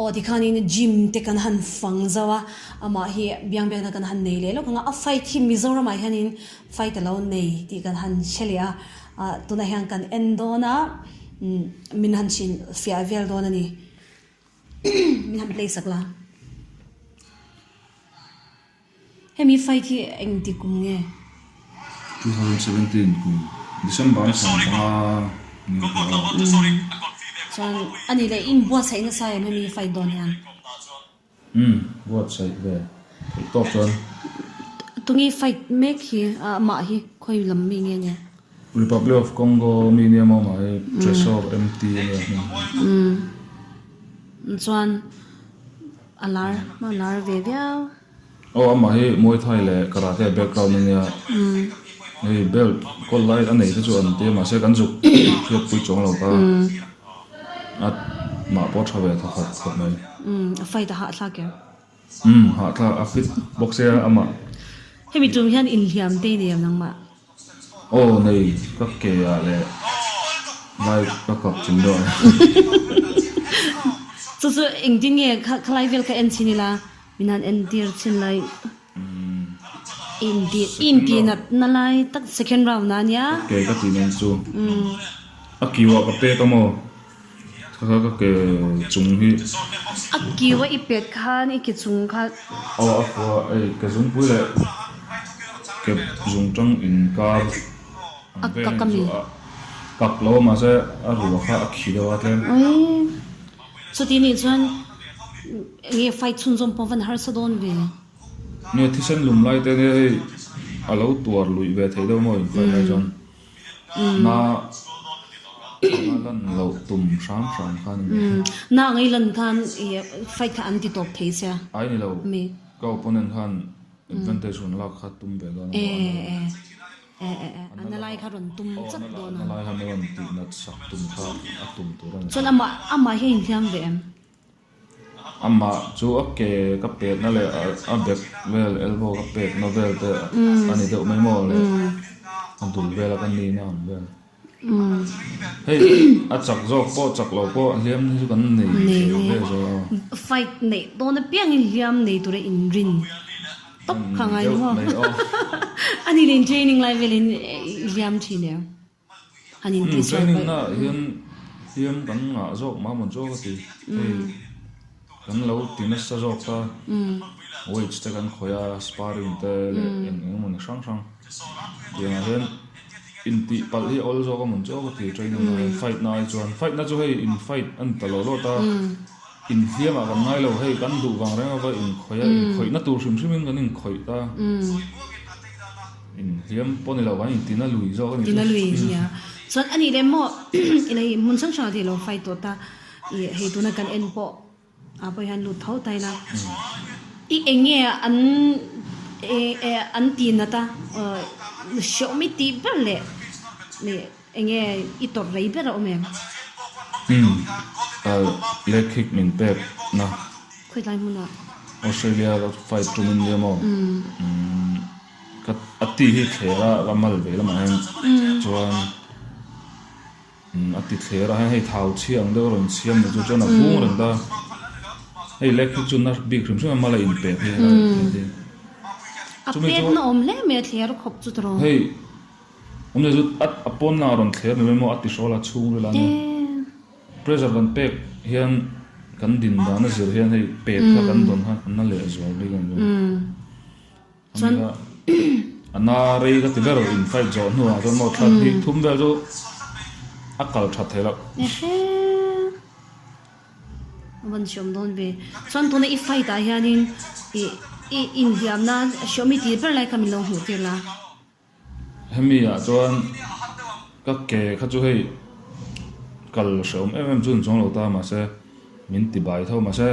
Aw tikhanin gym te kan han fang zauh a, amah hi biang biakna kan han nei leh lawk ang a, a fight hi Mizoramah hianin fight a lo nei tih kan han hre leh a, ah tunah hian kan en dawn a, min han chhin fiah vel dawn a ni, min han play sak la. Hemi fight hi engti kum nge? 2017 kum December ni 15 ni a hria a. Chuan a nih leh in buatsaih nasa em hemi fight dawn hian? Umm buatsaih ve theih tawk chuan. Tunge fight mek hi amah hi khawi lam mi nge nia? Republic of Congo mi nia maw amah hi Tresor MT a nia hming hi. Umm chuan a lar a lar ve viau. Aw amah hi Muay Thai leh Karate background a nia. Hei belt kawl lai a nei te chu an tia mahse kan zuk hriat pui chuang lo ta. A mah pawh tha ve tha khat khawp mai. Umm a fight a hahthlak em? Umm hahthlak a fit bawk sia amah. Hemi tum hian inhliam te i nei em nangmah? Aw nei ka ke ah leh lai ka kap chung deuh a. Chu chu engtin nge khalai vel kha en chhin ila? Min han entir chin lai inti inti nat na lai tak second round a nia. Ka ke ka tih nen chu a kiu ah ka pek a maw kha kha ka ke chung hi. A kiu a i pet khan i ke chung kha. Aw a fua ei ke zungpui leh ke zung tang inkar ang vel a ni chu a kak lo a mahse a ruah kha a khi deuh a tlem. Chuti nih chuan enge fight chhunzawm pawh van harsa dawn ve. Nge thisen lum lai te nia hei a lo tuar luih ve thei deuh maw in fight lai chuan na anga lan loh tum hram hram khan a ni. Na anga i lan khan i fight kha an ti tawp thei sia. Ai ni lo ka opponent khan advantage rawn lak kha tum ve dawn a maw a na lo. A na lai kha rawn tum chat dawn a. A na lai kha min rawn tih nat sak tum kha a tum tur a ni. Chuan amah amah hi a inhliam ve em? Amah chu a ke ka petna leh a bek vel elbow ka pekna vel te a ni deuh mai maw le a dul vel a ka ni na ang vel. Hei a chak zawk pawh chak lo pawh hliam hi chu kan nei ve ve zawk a. Fight neih dawn apiangin hliam nei tura inrin. Tawp kha ngai ni maw? A ni leh training lai velin i hliam thin em? Han in tih sual Training na ah hian hliam kan ngah zawk mah maw chu ka ti. Hei kan lo ti nasa zawk ta. Weights te kan khawih a, sparring te leh eng eng emaw ni hrang hrang. Tiang ah hian intih palh hi a awl zawk a maw chu ka ti training ah hian fight na ai chuan. Fight na chu hei in fight a ni ta lo lawt a. Inhliam ah kan ngai lo, hei kan duh vang reng ava inkhawih a, inkhawih na tur hrim hrim in kan inkhawih ta. Inhliam pawh ni lo, kan intina lui zawk a ni chu. Tina lui nia. Chuan a nih leh maw ilei hmun hrang hrang ah te ilo fight tawh ta, i hei tuna kan en pawh ah pawh hian lut tho ta ila. I eng nge an an ti nat a, hreawm i tih ber leh Eng nge i tawrh rei ber a awm em? Umm, leg kick min pek na. Khawi tlai hmunah? Australia ka fight tum in nia maw? Umm, ka a ti hi thler a, ka mal ve lamah hian chuan a ti thler a, hei thau chhia ang deuh a rawn siam ni chu chuan a vung reng ta. Hei leg kick chu na bik hrim hrim a, mal a inpek hi a ti. A pek na awm hle mai a thler khawp chu tawrh. Hei. Awmze chu a pawn lamah rawn thler ni mai maw a ti hrawl a chhung ril a nia. Pressure kan pek hian kan din dan a zir hian hei pek kha kan dawn khan a na leh zual bik a ni. Chuan a na rei ka ti ber in fight zawh hnuah chuan maw thla hnih thum vel chu a kal tha thei loh. A van hriam dawn ve. Chuan tuna i fight ah hianin i inhliam nan hriam i tih ber lai kha min lo hmuh tir la. Hemi ah chuan ka ke kha chu hei kal hrehawm em em chu an chuang lo ta mahse min ti bai tho mahse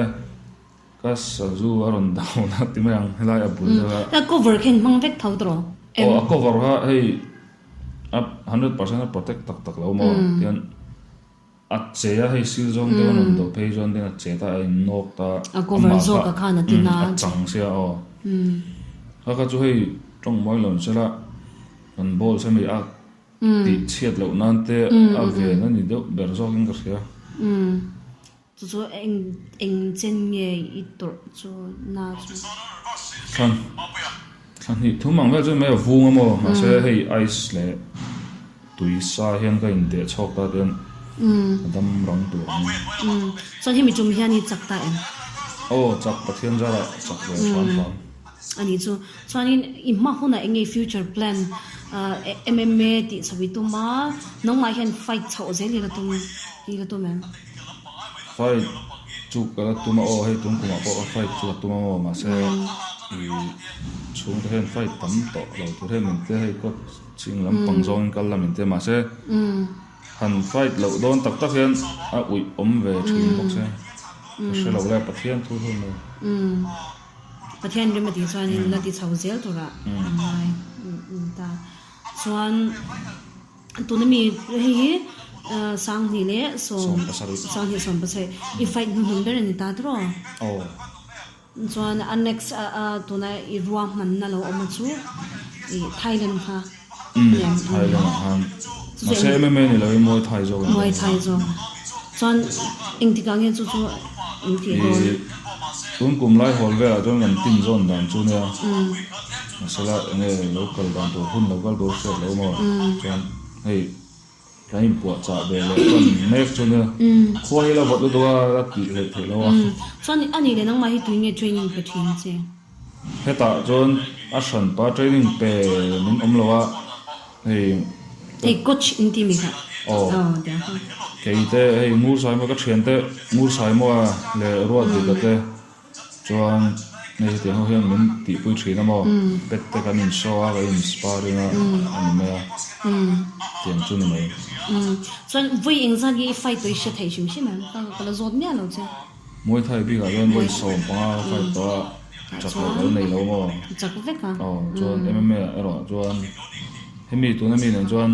ka sazu a rawn down a ti mai ang helai a bul deuh a. A cover kha in hmang vek tho tawh em? Aw a cover kha hei a 100% a protect tak tak lo maw tian a che a hei sil zawng deuh a rawn do phei chuan tin a che ta a in nawk ta a cover zawk a khan a tin a chang sia aw kha kha chu hei tawng mawi lo sela kan ball se mi a tih chhiat loh nan te a ven a ni deuh ber zawk in ka hria. Chu chu eng eng chen nge i tawrh chu na chu? Thlan thla hnih thum ang vel chu mai a vung a maw mahse hei ice leh tui sa hian ka indeh chhawk ta chuan a dam rang tur ang. Chuan hemi tum hian i chak ta em? Aw chak Pathian zarah chak ve hram hram. A nih chu. Chuanin i hma hunah eng nge future plan MMA tih chho i tum a, nangmah hian fight chhoh zel i la tum i la tum em? Fight chu ka la tum a aw, hei tum kumah pawh ka fight chu ka tum a maw mahse i chhungte hian fight tam tawh lo tur hian min tia hei coach ching lampang zawngin kal la min tia mahse han fight loh dawn tak tak hian a uih awm ve thin bawk se ka hre lo le Pathian thu thu mai. Pathian rem a tih chuanin la ti chho zel turah a ngai ta chuan. Tuna mi hei hi Sanghnih leh sawm Sanghnih 70 i fight hnuhnun ber a ni ta tawh. Aw. Chuan a next a tuna i ruahmanna lo awm a chu i Thailand kha. Umm Thailand ah khan mahse MMA ni lo in Muay Thai zawk a ni. Muay Thai zawk. Chuan engtikah nge chu chu in tih dawn? I tun kum lai hawl velah chuan kan tin zawn dan chu nia. Mahsela enge lo kal dan tur hun lo kal tur hriat lo maw? Chuan hei kan inpuah chah ve leh chuan mek chu nia khua hi la vawt lutuk a la tih hleih theih lo a. Chuan a nih leh nangmah hi tui nge training pe thin che? Hetah chuan a hranpa training pe min awm lo a hei. Hei coach in ti mi kha. Aw kei te hei Ngursaima ka thiante Ngursaima leh Ruatdika te. Chuan hei hetiang ho hian min tihpui thin a maw? Pet te kan in show a, kan in sparring a a ni mai a, tiang chu ni mai. Chuan vawi engzat nge i fight tawh i hre thei hrim hrim em? Ka la zawt miah lo che. Muay Thai bikah chuan vawi 15 ka fight tawh a, chak loh ka la nei lo maw? Chak vek a. Aw, chuan MMA ah erawh chuan hemi tuna mi nen chuan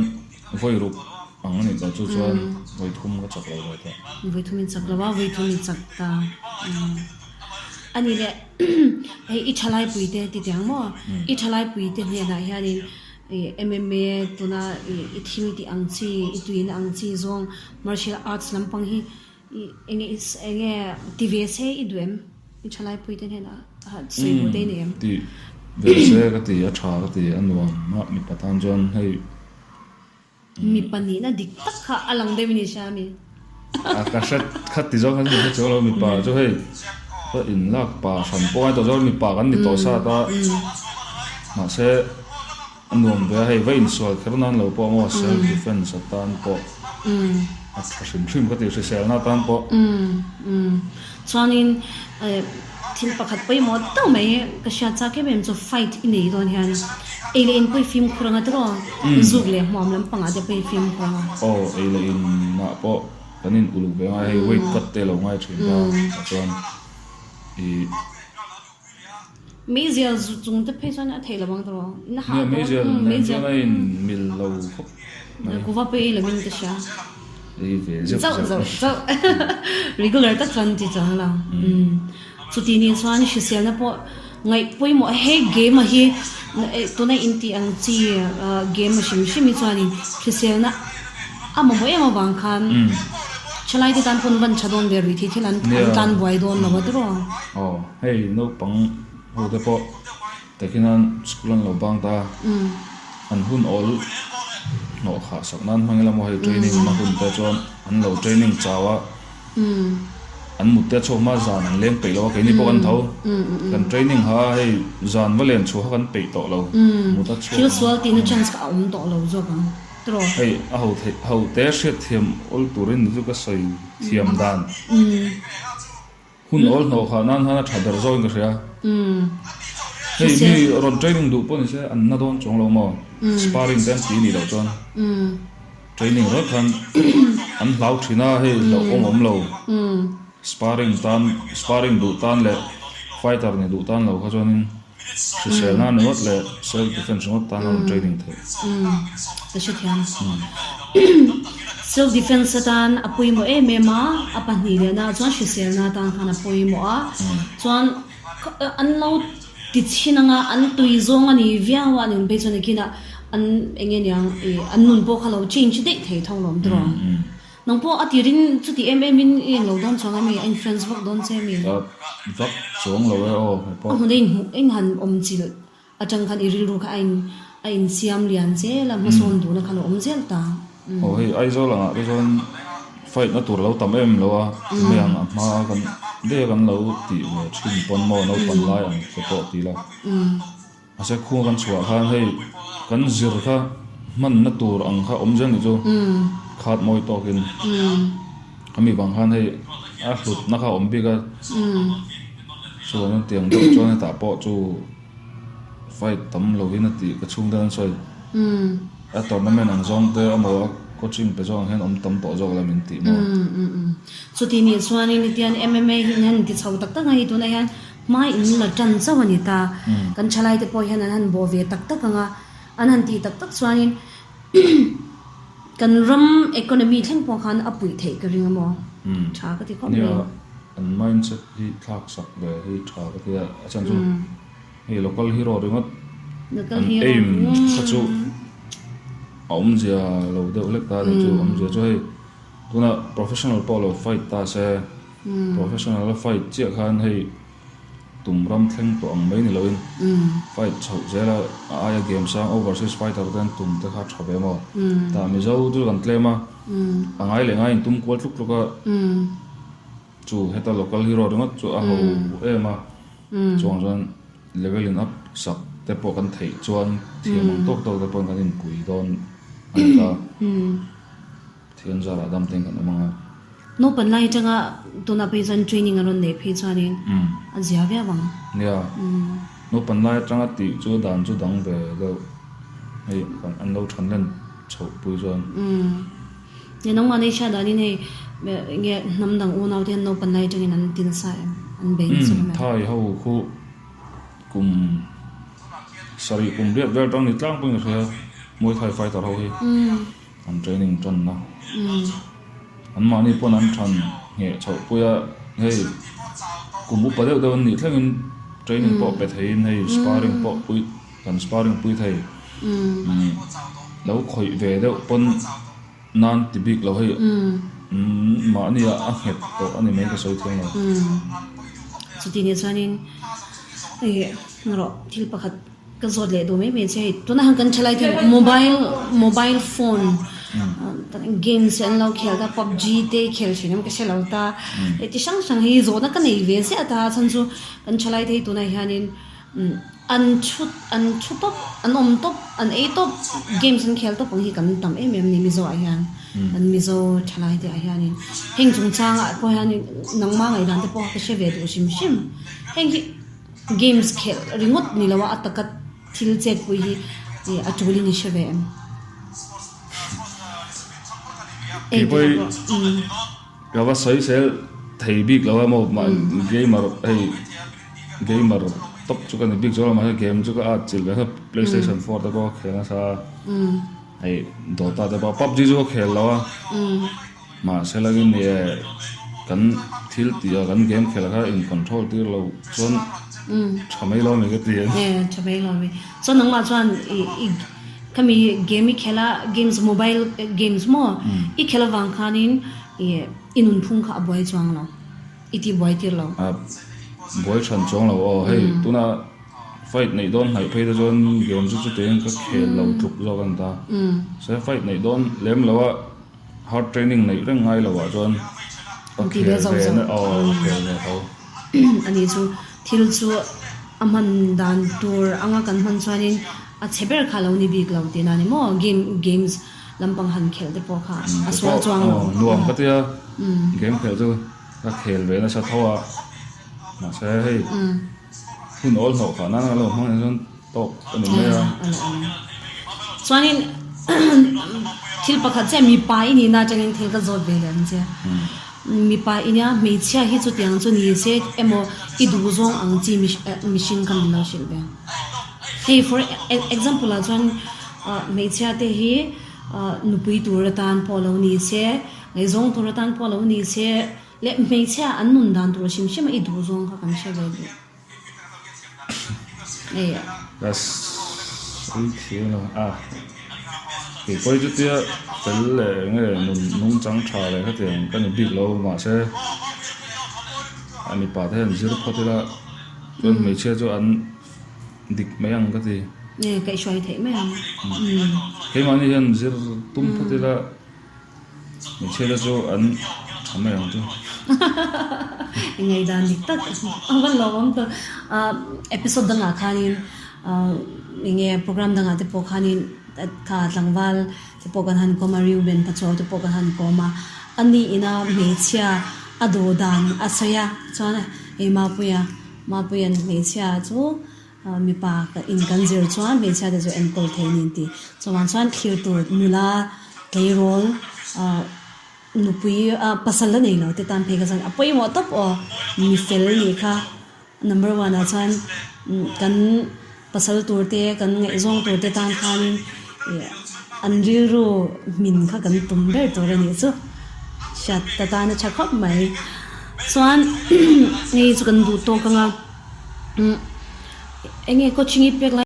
vawi ruk Ang a nih tawh chu chuan vawi thum ka chak lo ve tawh. Vawi thum in chak lo a, vawi thum in chak ta. A nih leh hei i thalai pui te ti tiang maw? I thalai pui te hnenah hianin MMA tuna i thil tih ang chi, i tuina ang chi zawng martial arts lampang hi enge enge ti ve se i duh em? I thalai pui te hnenah sawi duh te i nei em? Ti ve se ka ti, a tha ka ti, a nuam a mipa tan chuan hei. Mi pahnihna dik tak kha a lang deuh i ni sia mi. A ka hre khat ti zawk khan ka hre chiang lo mipa chu hei ka in lak pa hran pawh a ni tawh zawk mipa kan ni tawh sat a mahse a nuam ve a hei va insual kher nan lo pawh maw self defense atan pawh a tha hrim hrim ka ti hriselna atan pawh. Chuanin thil pakhat pawimawh deuh mai ka hriat chak em em chu fight i nei dawn hian ei leh in pawh i fimkhur anga tiraw zuk leh hmuam lampangah te pawh i fimkhur anga. Aw ei leh in ah pawh kan in uluk ve ngai hei weight cut te lo ngai thin ta ah chuan i. Meizial zu chung te phei chuan a theih lo ang tiraw in a hah dawn. Nia meizial nen chuan a in mil lo khawp mai. Kuva pawh ei lovin ka hria. Ei ve zeuh zeuh. Zauh zauh regular tak chuan ti chuang lo. Chuti ni chuan hriselna pawh ngaih pawimawh he game a hi tuna in tih ang chi game a hrim hrim hi chuanin hriselna a mamawh em avang khan thalai te tan pawn van tha dawn ve rih thei thil an tan buai dawn lo a tiraw. Aw hei naupang ho te pawh Takin an school an lo bang ta a, an hun awl hnawh khah sak nan hmang ila maw hei training na hun te chuan an lo training chau a, an mut te a chhuak hma zan an leng peih lo a keini pawh kan tho, kan training ha hei zan va len chhuah kha kan peih tawh lo, mut a chhuak Thil sual tihna chance kha a awm tawh lo zawk ang tiraw? Hei a ho theih ho te hriatthiam awl turin ni chu ka sawi thiam dan. Hun awl hnawh khah nan khan a tha ber zawkin ka hria. Hei mi rawn training duh pawh nise an na dawn chuang lo maw? Sparring te an ti nih loh chuan training rawt khan an hlau thin a, hei hlauh awm awm lo. Sparring tan sparring duh tan leh fighter ni duh tan lo kha chuanin hriselna ringawt leh self defense ringawt tan a rawn training theih. Ka hrethiam. Self defense atan a pawimawh em em a, a pahnih lehna ah chuan hriselna atan khan a pawimawh a, chuan an lo ti chhin anga an tui zawng a ni viau a, an inbei chuan nakinah an eng nge niang ih an nun pawh kha lo change daih thei tho lawm tiraw. Nang pawh a tirin chuti em em in i englo dawn chuang ami? A influence vak dawn che ami? A vak chuang lo e aw he pawh. A hmun a inhmuh eng han awm chilh atang khan i rilru kha a in a insiam lian zel a, hmasawn duhna kha lo awm zel ta. Aw hei Aizawl angah te chuan fight na tur a lo tam em lo a, hei ang a hma kan daih a kan lo tih ve thin pawn maw naupang lai ang te pawh ti ila. Mahse khung kan chhuah khan hei kan zir kha hmanna tur ang kha awm zel nih chu khat mawi tawkin khami vang khan hei a hlutna kha a awm bik a chuan an tiang deuh chuan hetah pawh chu fight tam lovin a tih ka chhungte an sawi a tournament ang zawng te emaw a coaching pe zawng ang hian awm tam tawh zawk la min tih maw. Chuti nih chuanin hetiang MMA hi an han ti chho tak tak a hei tunah hian Hmai in la tan chauh a ni ta. Kan thalaite pawh hian an han bawh ve tak tak ang a, an han tih tak tak chuanin kan ram economy thleng pawh khan a puih theih ka ring a maw? Tha ka ti khawp mai. Nia, an mindset hi thlak sak ve hi tha ka ti a, a chhan chu hei local hero ringawt an aim kha chu a awmzia lo deuh hlek ta a ni chu, awmzia chu hei tunah professional pawh lo fight ta se. Professional a fight chiah khan hei tum ram thleng tawh ang mai ni loin fight chhoh zel a, a aia game sang overseas fighter te an tum te kha tha ve maw? Tah Mizo chu kan tlem a, a ngai leh ngai in tum kual tluk tluk a, chu heta local hero ringawt chu a ho em a, chuang chuan level in up sak te pawh kan theih chuan thiam ang tawk tawk te pawhin kan inpui dawn a ni ta. Thian zarah dam ten kan awm ang a. Naupan lai atanga tunah phei chuan training a rawn neih phei chuanin a zia viau ang. Nia, naupan lai atanga tih chu dan chu dang ve deuh hei kan an lo than len chhoh pui chuan. Nia nangmah nei hriat danin hei nge hnam dang unau te hian naupan lai atangin an ti nasa em? An bei nasa hlawm em? Thai ho khu kum sarih kum riat vel atang ni tlangpuiin ka hria Muay Thai fighter ho hi. An training tanna an mahni pawn an than ngheh chhoh pui a, hei kum upa deuh deuh an nih thlengin training pawh pe theiin hei sparring pawh pui kan sparring pui thei lo khawih ve deuh pawn nan ti bik lo hei mahni ah a nghet tawh a ni mai ka sawi thiang lo. Chuti nih chuanin hei rawh thil pakhat. Ka zawt leh duh mai mai che hei tunah hian kan thalai te mobile mobile phone games an lo khel ta pubg te khel thin em ka hre lo ta hei ti hrang hrang hi zawhna ka nei ve ziah ta chhan chu kan thalai te hi tunah hianin an thu an thu tawp an awm tawp an ei tawp games an khel tawp ang hi kan tam em em a ni mizo ah hian kan mizo thalai te ah hianin heng chungchangah pawh hianin nangmah ngaihdan te pawh ka hre ve duh hrim hrim heng hi. Games khelh ringawt ni lo a, a taka thil chet pui hi a tul in i hre ve em? Kei pawh hi ka va sawi sel thei bik lo a maw gamer hei gamer tawp chu ka ni bik chuan mahse game chu ka at chilh ve kha playstation 4 te pawh ka khel nasa a hei dota te pawh pubg chu ka khel lo a. Mahse langin ni e, kan thil tih a kan game khelh kha in control tir lo chuan tha mai lo ani ka ti a. E tha mai lo ani. Chuan nangmah chuan i i khami game i khelh a games mobile games maw i khelh avang khanin i i nunphung kha a buai chuang lo i tih buai tir lo. A buai than chuang lo aw hei tuna fight neih dawn hnaih phei te chuan game chu chutiangin ka khel lo tluk zawk a ni ta. Se fight neih dawn lem lo a. Hard training neih reng ngai lo ah chuan ka khel ve na aw ka khel ve tho. Ani chu thil chu a hman dan tur anga kan hman chuanin a chhe ber kha lo ni bik lo tihna a ni maw game games lampang han khelh te pawh kha a sual chuang lo. Nuam ka tia game khelh chu ka khel ve nasa tho a mahse hei hun awl hlauh phah nan a lo hmang ah chuan Tawk a ni mai a. Chuanin thil pakhat chiah mipa i nihna atangin thil ka zawt ve leh ang che. Mipa i nia hmeichhia hi chutiang chu ni se emaw i duh zawng ang chi mihring kha min lo hrilh ve. Hei for example ah chuan hmeichhia te hi nupui tur atan pawh lo ni se, ngaihzawng tur atan pawh lo ni se leh hmeichhia an nun dan tur hrim hrim a i duh zawng kha kan hre ve duh. Ka sawi thiam lo a. Kei pawh hi chutia fel leh eng nge nun nungchang tha leh khatiang ka ni bik lo mahse a mipa te hian zir phawt ila chuan hmeichhia chu an dik mai ang ka ti. Nge kaihhruai theih mai ang. Keimahni hian zir tum phawt ila. Hmeichhia te chu an tha mai ang chu. I ngaihdan dik tak a va lawmawm tak. Episode dangah khanin eng nge program dangah te pawh khanin kha tlangval te pawh kan han kawm a, Reuben Pachuau te pawh kan han kawm a. A ni ina hmeichhia a duh dan a sawi a, chuan hei Mapuia, Mapuia'n hmeichhia chu Mipa in kan zir chuan hmeichhia te chu enkawl thei niin ti. Chuvang chuan thlir tur nula tleirawl nupui pasal la nei lo te tan phei kha chuan a pawimawh tawp aw. Mi fel nih kha number one ah chuan kan pasal tur te kan ngaihzawng tur te tan khanin an rilru hmin kha kan tum ber tur a nih chu. Hriat ta tan a tha khawp mai. Chuan hei chu kan duh tawk ang a. Eng nge coaching i pek lai.